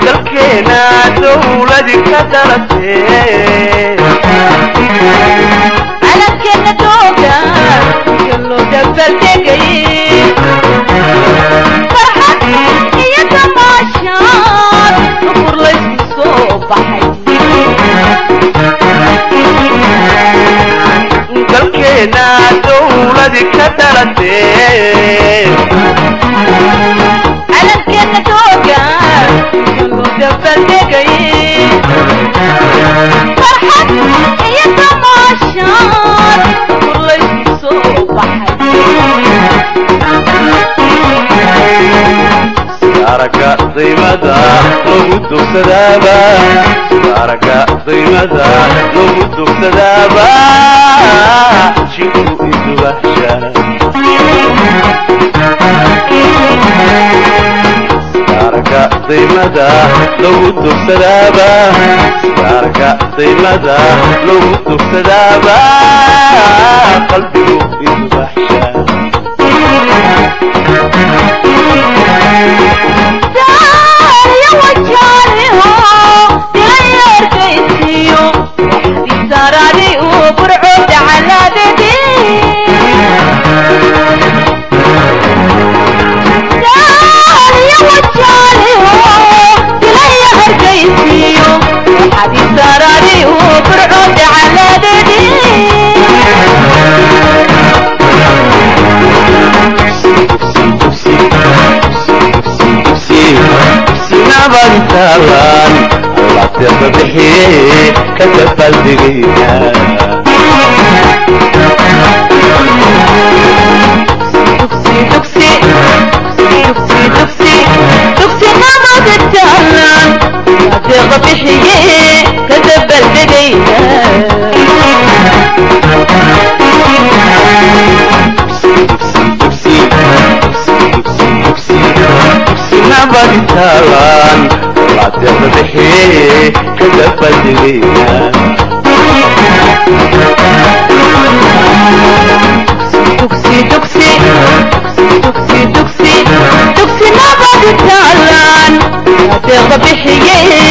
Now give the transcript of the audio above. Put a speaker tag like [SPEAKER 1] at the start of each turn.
[SPEAKER 1] Dalkeena dawladi ka dhalatee,
[SPEAKER 2] calankeena dooga loo dabaldegay, farxad iyo tamaashaad nukur laysku soo baxay.
[SPEAKER 1] Dalkeena dawladi ka dhalatee,
[SPEAKER 2] calankeena dooga loo dabaldegay, farxad iyo tamaashaad nukur laysku soo baxay.
[SPEAKER 1] Aragga daymada lagu dugsadaaba, aragga daymada lagu dugsadaaba, shinku isubahsha. Aragga daymada lagu dugsadaaba, aragga daymada lagu dugsadaaba, qalbigu isubahsha.
[SPEAKER 2] Daariyo wajaaliho dilayarkaysiyo waxdisaraadi uu burco dacalaadedi. Daariyo wajaaliho dilaya hargaysiyo waxdisaraadi uu burco dacalaadedi.
[SPEAKER 1] Sinabaditaalan allateeqa bixiye ka dabaaldegayna.
[SPEAKER 2] Dugsi dugsi dugsi dugsi dugsi nabad taalan adeeqa bixiye ka dabaldegayna.
[SPEAKER 1] Sinabaditaalan allateeqa bixiye ka dabaaldegayna.
[SPEAKER 2] Dugsi dugsi dugsi dugsi dugsi nabad taalan adeeqa bixiye